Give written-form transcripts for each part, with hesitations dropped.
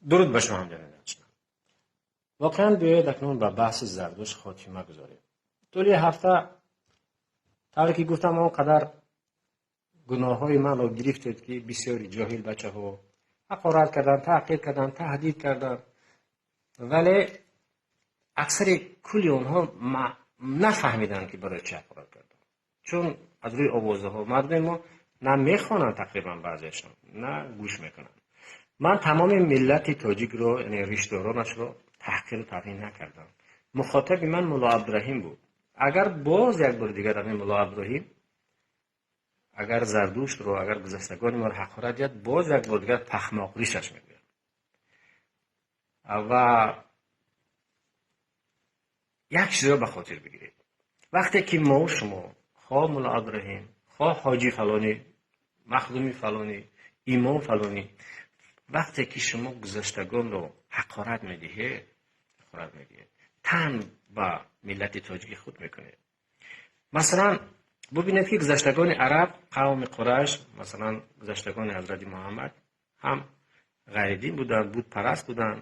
Дуруд ба шумо, ҳамҷанони арҷманд. Воқеан, биёед, акнун ба баҳси Зардушт хотима гузорем. Тӯли ҳафта, тавре ки гуфтам, он қадар гуноҳҳои манро гирифтед, ки бисёри ҷоҳил бачаҳо ҳақорат карданд, таҳқир карданд, таҳдид карданд, вале аксари кулли онҳо нафаҳмиданд, ки барои чӣ ҳақорат карданд, чун аз рӯи овозаҳо мардуми мо на мехонанд, тақрибан баъзеашон на гӯш мекунанд. Ман тамоми миллати тоҷикро, яъне ришдоронашро, таҳқиру тавҳин накардам. Мухотаби ман Мулло Абдураҳим буд. Агар боз як бори дигар ҳамин Мулло Абдураҳим агар Зардуштро, агар гузаштагони моро ҳақорат диҳад, боз як бор дигар пахмоқ ришаш мегӯяд. Ва як чизро ба хотир бигиред: вақте ки мо шумо, хоҳ Мулло Абдураҳим, хоҳ ҳоҷи фалонӣ, махдуми фалонӣ, имом фалонӣ, вақте ки шумо гузаштагонро ҳақорат медиҳед, таън ба миллати тоҷики худ мекунед. Масалан, бубинед, ки гузаштагони араб, қавми Қурайш, масалан, гузаштагони ҳазрати Муҳаммад ҳам ғайридин буданд, бутпараст буданд.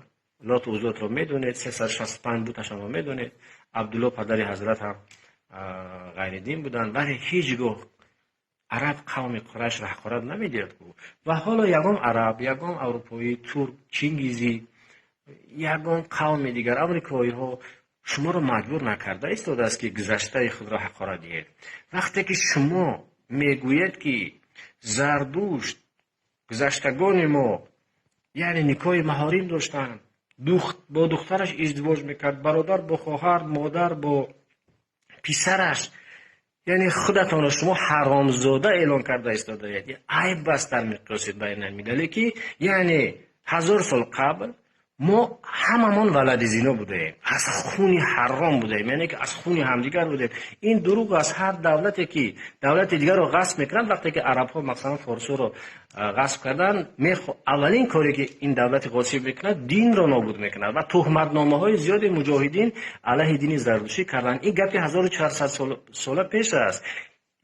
Лоту Узотро медонед, 365 буташонро медонед. Абдулло, падари ҳазрат, ҳам ғайридин буданд, вале ҳеҷ гоҳ араб қавми Қурайшро ҳақорат намедиҳад. Ва ҳоло ягон араб, ягон аврупоӣ, турк, чингизӣ, ягон қавми дигар, амрикоиҳо шуморо маҷбур накарда истодааст, ки гузаштаи худро ҳақорат диҳед. Вақте ки шумо мегӯед, ки Зардушт, гузаштагони мо, яъне никоҳи маҳорим доштанд, бо духтараш издивоҷ мекард, бародар бо хоҳар, модар бо писараш, яъне худатонро шумо ҳаромзода эълон карда истодаед. Айб аст дар миқёси байналмилалӣ, ки яъне 1000 сол қабл мо ҳамамон валади зино будаем, аз хуни ҳаром будаем, яъне ки аз хуни ҳамдигар будаем. Ин дурӯғ аст. Ҳар давлате ки давлати дигарро ғасб мекунад, вақте ки арабҳо, масалан, форсҳоро ғасб карданд, аввалин коре ки ин давлати ғосиб мекунад, динро нобуд мекунад. Ва туҳматномаҳои зиёди муҷоҳидин алайҳи дини зардуштӣ карданд. Ин гапи 1400 сола пеш аст.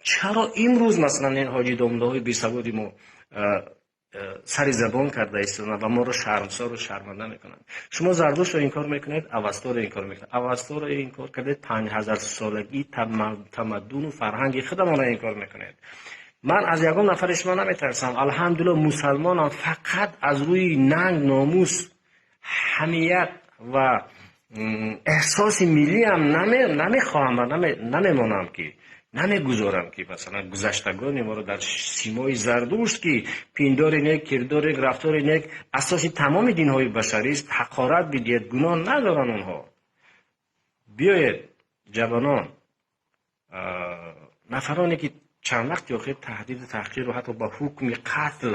Чаро имрӯз, масалан, ин ҳоҷи домлаҳои бесаводи мо сари забон карда истоданд ва моро шармсору шарманда мекунанд? Шумо Зардуштро инкор мекунед, Авасторо инкор мекунед. Авасторо инкор кардед, 5000-солагии тамаддуну фарҳанги худамонро инкор мекунед. Ман аз ягон нафари шумо наметарсам. Алҳамдулилла, мусалмонам. Фақат аз рӯи нанг, номус, ҳамият ва эҳсоси миллиам намехоҳам ва намемонам, ки намегузорам, ки масалан гузаштагони моро дар симои Зардушт, ки пиндори нек, кирдори нек, рафтори нек асоси тамоми динҳои башарист, ҳақорат бидиҳед. Гуноҳ надоранд онҳо. Биёед, ҷавонон, нафароне ки чанд вақти охир таҳдиду таҳқиру ҳатто ба ҳукми қатл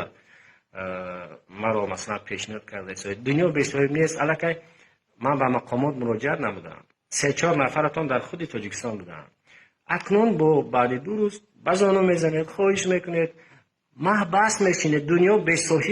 маро, масалан, пешниҳод карда истоед, дунё бесоҳиб нест. Аллакай ман ба мақомот муроҷиат намудам, се чор нафаратон дар худи Тоҷикистон буданд. Акнун бо баъди 2 рӯз ба зону мезанед, хоҳиш мекунед, маҳбас мешинед. Дунё бесоҳиб.